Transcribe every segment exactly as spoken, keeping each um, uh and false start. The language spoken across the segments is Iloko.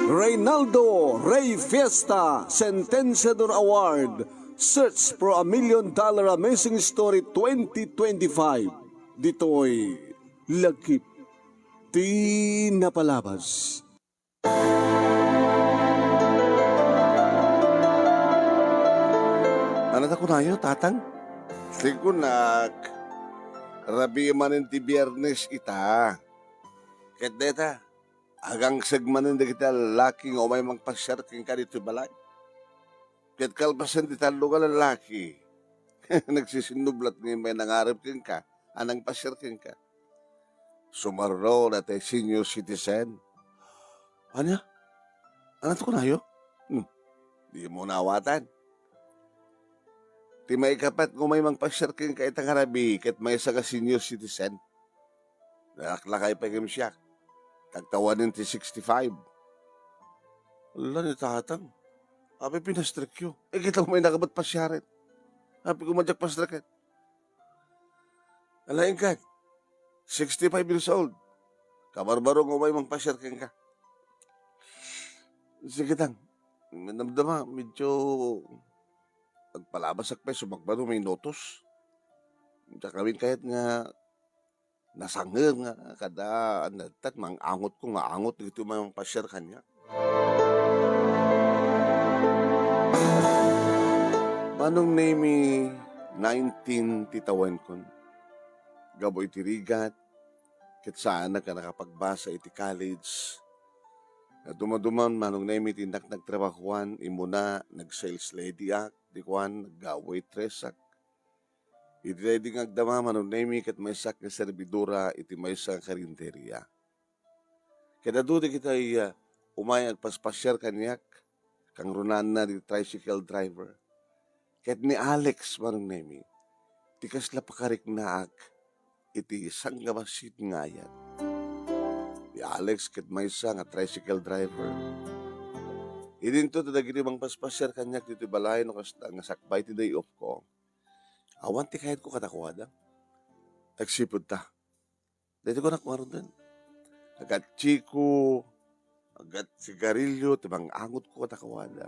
Reynaldo Rey Fiesta Sentenciador Award, Search for a Million Dollar Amazing Story twenty twenty-five. Ditoy Lagip ti Napalabas. Ano ta kunayo, Tatang? Ti kunak, rabii manen ti Biernes ita. Ket dayta, agangseg manen dagiti lallaki nga umay mangpasiar kenka ditoy balay. Ket kalpasen ti tallo nga lallaki, nagsisinnublat nga immay nangarem kenka a nangpasiar kenka. Sumarno daytay senior citizen. Ania? Ano ti kunayo? Hmm. Dimo naawatan. Ti maikapat nga umay mangpasiar kenka ita nga rabii ket maysa nga senior citizen. Nalaklakay pay ngem siak. Tagtawanen ti sixty-five. Ala ni Tatang. Apay pinastrikyo? Eh, kita umay nakabat pasiaren. Apay koma diak pastreken? Ala, inka, sixty-five years old. Kabarbaro nga umay mangpasiar kenka. Sige, Tang. Namnama, medyo agpalabasak pay, sumakbay no may notos. Diak kayat nga nasanger nga kada anadtan, mang-angotko nga angot dagiti umay mangpasiar kaniak. Manong Nemy, nineteen ti tawenkon. Gapu iti rigat, ket saanak a nakapagbasa iti college. Nga dumaduman, Manong Nemy, ti innak nagtrabahoan, immuna, nag-sales lady ak, di kuan, nag-waitress ak. Iti daydi nga agdama, Manong Nemy, ket maysak nga servidora iti maysa nga karinderia. Ket adu dagiti, ah, umay agpaspasiar kaniak, kangrunaanna ti tricycle driver. Ket ni Alex, Manong Nemy, ti kasla pakariknaak iti sangabasit nga ayat. Ni Alex ket maysa nga tricycle driver. Idinto ta dagiti mangpaspasiar kaniak ditoy balay no kasta nga sakbay ti day off ko. Awan ti kayatko kadakuada. Agsipud ta. Daytoy kunak ngaruden. Agat chiko, agat sigarilyo, ti mang-angotko kadakuada.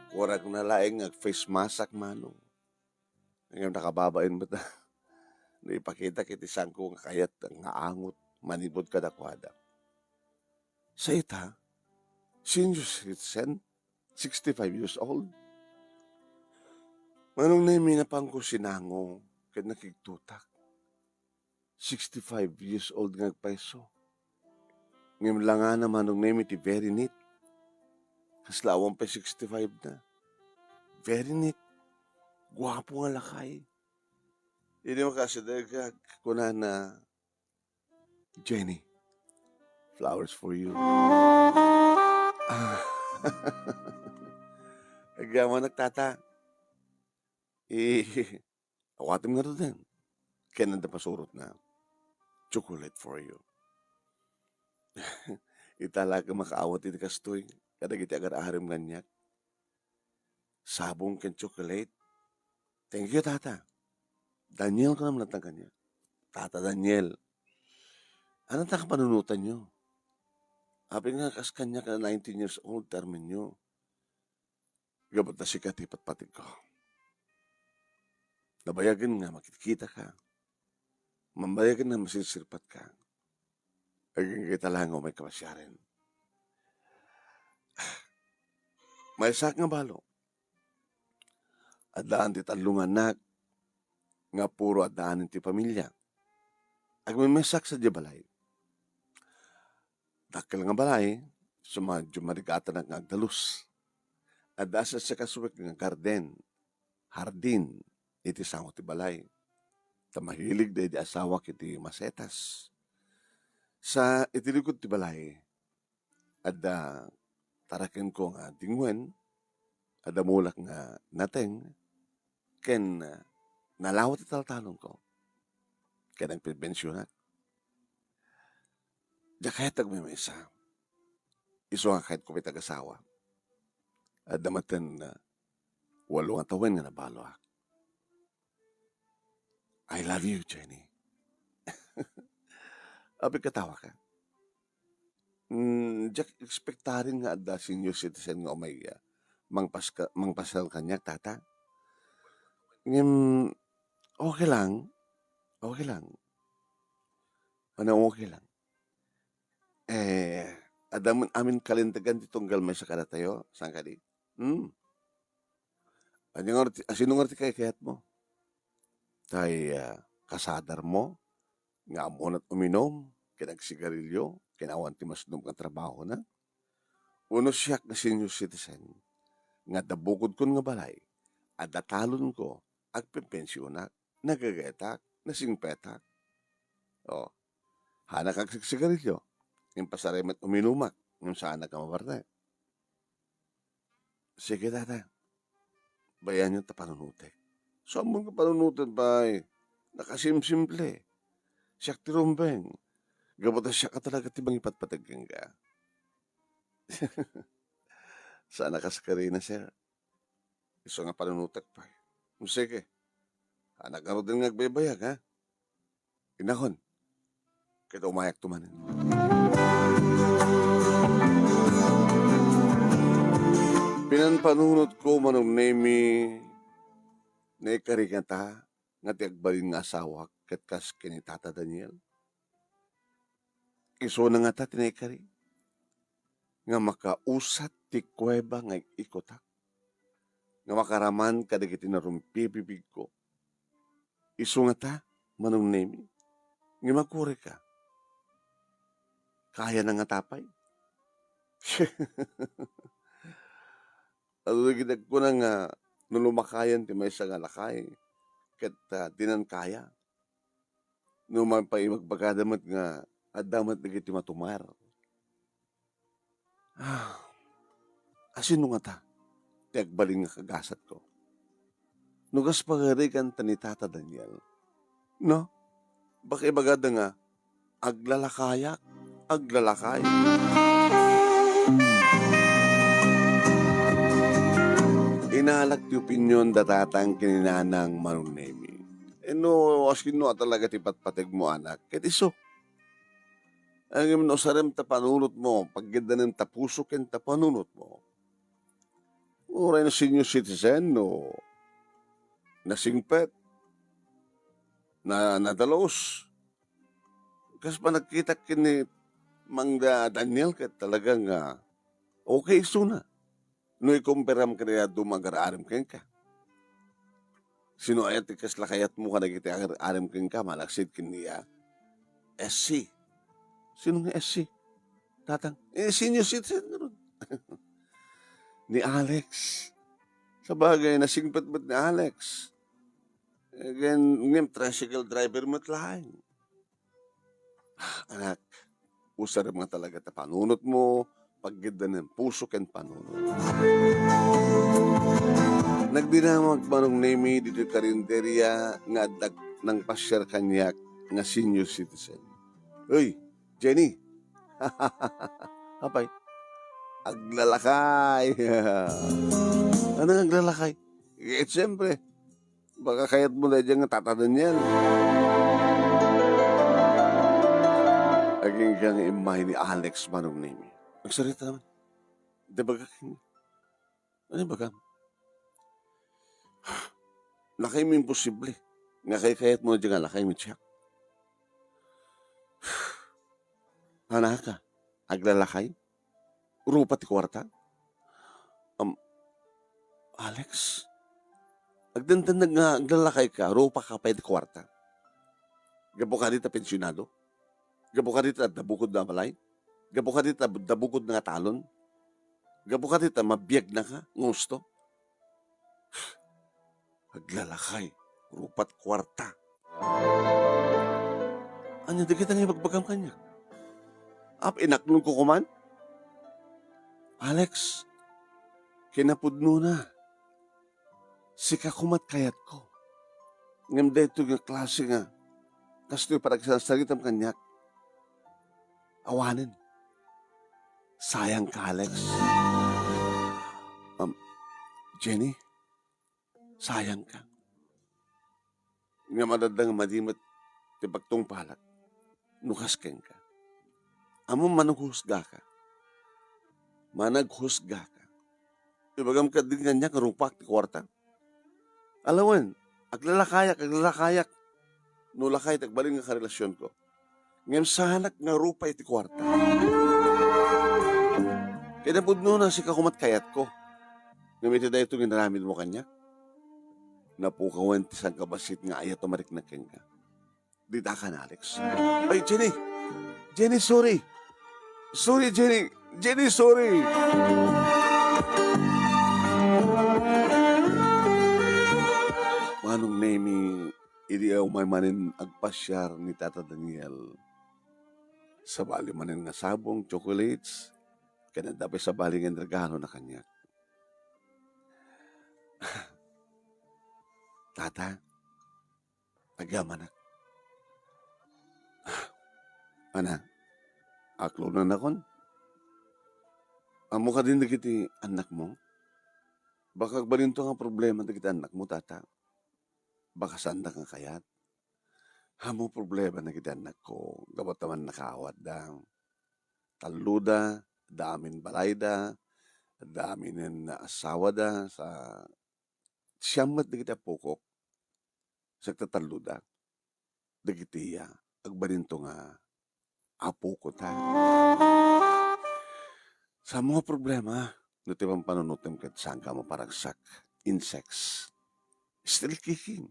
Kurakna laeng nga ag-face mask, Manong. Ngem nakababain met no ipakitak iti saanko nga kayat nga angot manipud kadakuada. Sa ita, senior citizen, sixty-five years old. Manong Nemy, napanko sinango ket nakigtutak. Sixty-five years old nga agpayso. Ngem langana, Manong Nemy, ti very neat. Kasla awan pay sixty-five na. Very neat. Guapo nga lakay. Idi makasideg, kunana, "Jenny, flowers for you." Ah. Agyamanak, Tata. Eh, awatem ngaruden. Ken adda pasurotna, "Chocolate for you." Ita la ket makaawat iti kastoy kadagiti agar-arem kaniak. Sabong ken chocolate. "Thank you, Tata." "Daniel," kunam latta kaniak. "Tata Daniel, ano ta kapanunotanyo? Apay nga kas kaniak a nineteen years old ti armenyo? Gapu ta sika ti patpategko. Nabayagen nga makitkitaka. Mabayagen nga masirsirpatka. Agingga ita laeng nga umay kapasiaren. Maysak nga balo. Addaan ti tallo nga annak nga puro addaan ti pamilia. Agmemesak sadiay balay. Dakkel nga balay, sumadyo marigatanak nga agdalus. Adda sasakasuek nga garden, hardin, iti sango ti balay. Ta mahilig daydi asawak iti masetas. Sa iti likod ti balay, adda tarakenko nga dingwen, adda mulak nga nateng, ken, ah, nalawat ti taltalonko. Ken agpinpensionak. Diak kayat agmemaysa. Isu nga kayatko pay ti agasawa. Adda metten, ah, walo nga tawen nga nabaloak. I love you, Jenny. Apay, katawaka? Hmm, diak expectarin nga adda senior citizen nga umay, ah, mangpaska-, mangpasiar kaniak, tata. Ngem, okay lang. Okay lang. Ano, okay lang. Eh, adda met amin kalintegan ti tunggal maysa kadatayo, saan kadi? Hmm. Ania ngarud ti, asino ngarud ti kaykayatmo? Tay, ah, kasadarmo nga ammona't uminum, ken agsigarilio, ken awan ti masnum nga trabahona? Wenno siak nga senior citizen, nga adda bukodkon nga balay, adda talonko, agpenpensionak, nagagayetak, nasingpetak. O, haanak agsigsigarilio, ngem pasarem met uminumak, ngem saanak a mabarnek. Sige, tata. Bayaen ta panunotek. Saan met nga panunoten, pay? Nakasimsimple. Siak ti rumbeng. Gapu ta siak a talaga ti mangipatpateg kenka. Saan a kas karina, sir. Isu nga panunotek, pay. Sige. Haanak ngaruden nga agbaybayag, ha? Innakon, ket umayakto manen. Pinanpanunotko, Manong Nemi, naikari ngata nga ti agbalin nga asawak ket kas ken ni Tata Daniel? Isuna ngata ti naikari nga makausat ti kuweba nga ik-ikutak, nga makaraman kadagiti narumpibibigko. Isu ngata, Manong Nemi, ngem agkurayka. Kayana ngata pay? Adu dagiti agkuna nga no lumakayan ti maysa nga lakay, ket, ah, dinan kaya. No mapaibagbagada met nga adda met dagiti matumar. Ah, asino ngata ti agbalin nga kagasatko? No kas pagarigan ta ni Tata Daniel, no? Baka ibagada nga, aglalakayak, aglalakay. Inalak ti opinion da tatang ken ni nanang, Manong Nemi. Wenno, asino a talaga ti patpategmo, anak? Ket isu. Ngem no usarem ta panunotmo, paggiddanem ta puso ken ta panunotmo. Uray no senior citizen, no nasingpet, na, nadalus. Kas panagkitak ken ni Mangda Daniel, ket talaga nga okay isuna. No ikumperam ken ni adu nga agar-arem kenka. Sino aya ti kasla kayatmo kadagiti agar-arem kenka, malaksid ken ni, ah, S C? Sino nga S C? Tatang, eh, senior citizen ngarud. Ni Alex. Sabagay, nasingpet met ni Alex. Eh, ngem, ngem tricycle driver met laeng. Anak, usarem nga talaga ta panunotmo, paggiddanem puso ken panunot. Nagdinamag Manong Nemi ditoy karinderya nga adda nangpasiar kaniak nga senior citizen. Uy, Jenny! Apay, aglalakay! Ano nga aglalakay? Eh, siyempre, baka kayatmo daydiay nga tataden yan. Agingga nga immay ni Alex, Manong Nemi. Nagsarita naman. Di ba ka-, ano ba ka? Lakay mo imposible. Nga kay kayatmo daydiay nga lakay mo siak. Anaka, aglalakay? Rupa ti kuarta? Am, Alex, agdengdenneg nga aglalakayka, rupaka pay ti kuarta. Gapu kadi ta pensionado? Gapu kadi ta adda bukod nga balay? Gapu kadi ta adda bukod nga talon? Gapu kadi ta mabiagnaka nga husto? Aglalakay, rupat kuarta. Ania dagita nga ibagbagam kaniak? Apay, inaknonko koman? Alex, kinapudnona, sika koma't kayatko. Ngem daytoy nga klase nga kastoy panagsarsaritam kaniak, awanen. Sayangka, Alex. Um, Jenny, sayangka. Ngem adda nga madi met ti pagtungpalak. no kas kenka. Ammom, managhusgaka. Managhusgaka. Ibagam ketdi kaniak nga rupak ti kuarta. Ala wen, aglalakayak, aglalakayak. No lakay ti agbalin nga karelasionko. Ngem saanak nga rupa iti kuarta. Kinapudnona, sika koma ti kayatko. Ngem iti daytoy nga inaramidmo kaniak, napukawen ti sangkabassit nga ayat a marikna kenka. Dita kan Alex. Ay, Jenny! Jenny, sorry! Sorry, Jenny! Jenny, sorry! Manong Nemi, idi umay manen agpasiar ni Tata Daniel, sabali manen nga sabong, chocolates, ken adda pay sabali nga regalo na kaniak. Tata, agyamanak. Ana, aklonanakon. Ammo kadin dagiti annakmo? Baka agbalinto nga problema dagiti annakmo, Tata. Baka saanda nga kayat. Ammo problema dagiti annakko, gapu ta mannakaawatda. Talloda, adda amin balayda, adda aminen asawada, sa siam met dagiti appokok, sagtatalloda. Dagiti, ah, agbalinto nga apoko ta. Sa mga problema, no ti pampanunotem ket sangka maparagsak, insects, still kicking.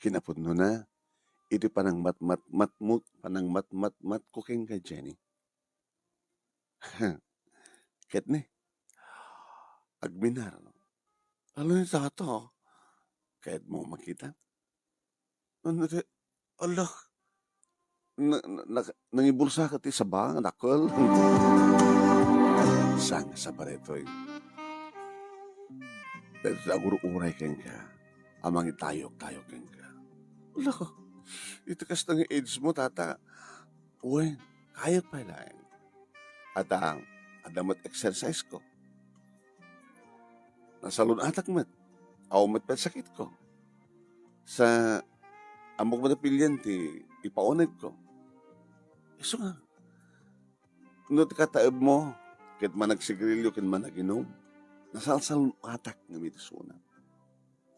Kinapudnona, iti panangmatmatmatmo, panangmatmatmatko kenka, Jenny. Ket ni, agbinar. Ala ni Tata, kayatmo makita? Ano ti, ala, na, na, na, nangibulsaka ti saba nga dakkel. Saan nga saba daytoy? Daytoy agur-uray kenka, a mangitayok-tayok kenka. Ala, iti kasta nga age mo, Tata, wen, kayat pay laeng. At, ah, adda met exercise ko. Nasalun-atak met. Awan met pay sakitko. Sa ammok met a pilien ti ipaunegko. Isu nga, no ti kataebmo ket managsigarilio ken managinum, nasalsalun-atak ngem iti isuna.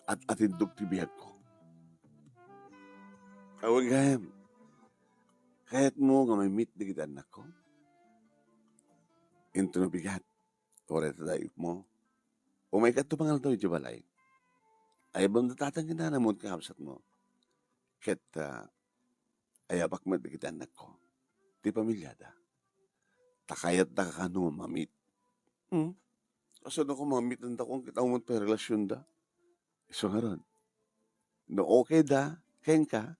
At-atindog ti biagko. Awan gayam, kayatmo nga ma-meet dagiti annakko? Intono bigat. Uray ta daymo. Umaykatto pangaldaw idiay balay. Ayabamda tatang ken nanam ken kakabsatmo. Ket, ah, ayabak met dagiti annakko. Ti pamiliada. Ta kayatda kano ma-meet. Hmm? Kasano ko ma-meet-anta ket awan met pay relasionda? Isu ngarud, no okay da kenka,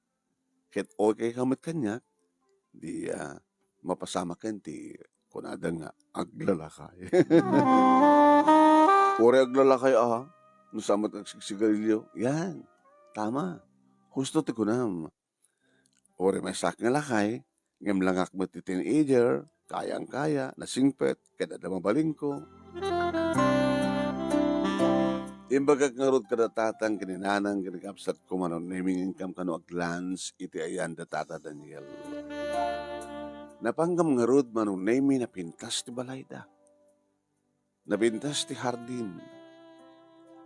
ket okay ka met kaniak, di, ah, mapasamaken ti kunada nga aglalakay. Uray aglalakay a, no saan met agsigsigarilio, yan, tama. Husto ti kunam. Uray maysaak nga lakay, ngem langak met ti teenager, kayang-kaya, nasingpet, ket adda mabalinko. Imbagak ngarud kada tatang ken ni nanang ken ni kabsatko, Manong Nemi, nga inkam kano aglans iti ayanda Tata Daniel. Napanggam ngarud, Manong Nemi, napintas ti balayda. Napintas ti hardin.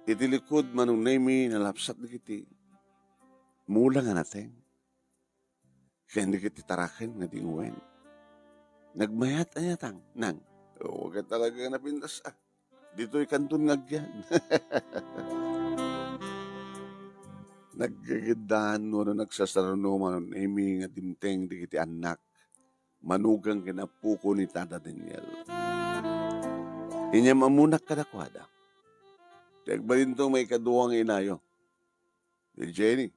Iti likud, Manong Nemi, nalapsat dagiti mula nga nateng ken dagiti taraken nga dingwen. Nagmayat a nateng, nang, o, ket talaga nga napintas, ah. Ditoy kanton nga agyan. Naggagiddan wenno nagsasarno, Manong Nemi, nga dimteng dagiti annak manugang ken appoko ni Tata Daniel. Inyam-ammonak kadakuada. Ti agbalinto maikadua nga inayo. Ni Jenny.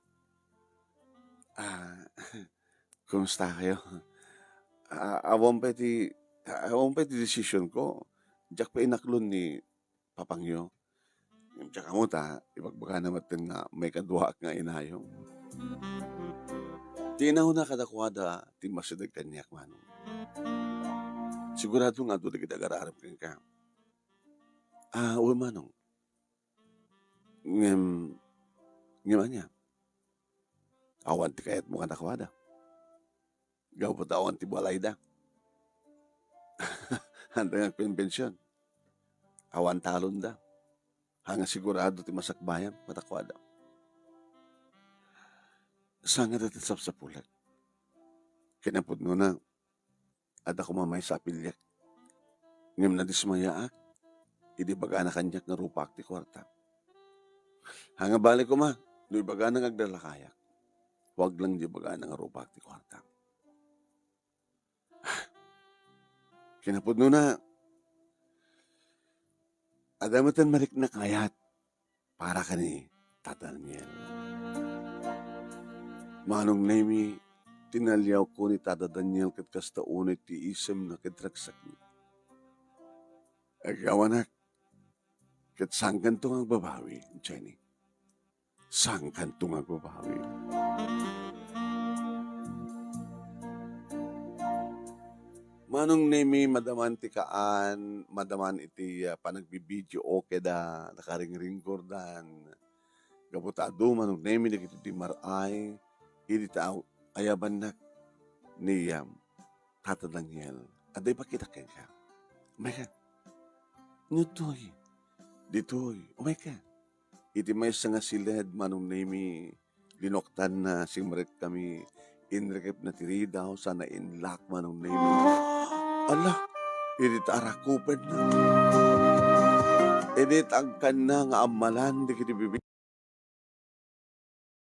Ah, kumusta kayo? Ah, awan pay ti, awan pay ti decision ko. Diak pay inaklon ni papangyo. Ngem diak ammo ta ibagbagana metten nga maikaduaak nga inayo. Ti inawna kadakuada ti masideg kaniak, Manong. Sigurado nga adu dagiti agar-arem kenka. Ah, wen, Manong. Ngem, ngem ania? Awan ti kayatmo kadakuada. gapu ta awan ti balayda. Haan nga agpenpension. Awan talonda. Haan nga sigurado ti masakbayan kadakuada. Saan nga dayta ti sapsapulek? Kinapudnona, adda koma maysa a piliek. Ngem nadismayaak idi ibagana kaniak nga rupaak ti kuarta. Haan nga bale koma, no ibagana nga aglalakayak, huaglang di ibagana nga rupaak ti kuarta. Kinapudnona, adda metten marikna kayat para ken ni Tata Daniel. Manong Nemi, tinaliawko ni Tata Daniel ket kasta unay ti isemna ket ragsekna. Agyawanak, ket saankanto nga agbabawi, Jenny. Saankanto nga agbabawi. Manong Nemi, madaman ti kaan, madaman iti, ah, panagbibidio, okay da, nakaringringgordan. Gapu ta adu, Manong Nemi, dagiti di mar-ay, idi ta aw-, ayabannak ni, um, Tata Daniel. Adda ipakita kenka. Umayka. Ditoy. Ditoy. Umayka. Iti maysa nga siled, Manong Nemi, linuktanna, simrekami, inrikipna ti ridaw, sana inlak, Manong Nemi. Ala, idi ta arakupenna. Idi ta agkanna nga ammalan, dagiti bibi-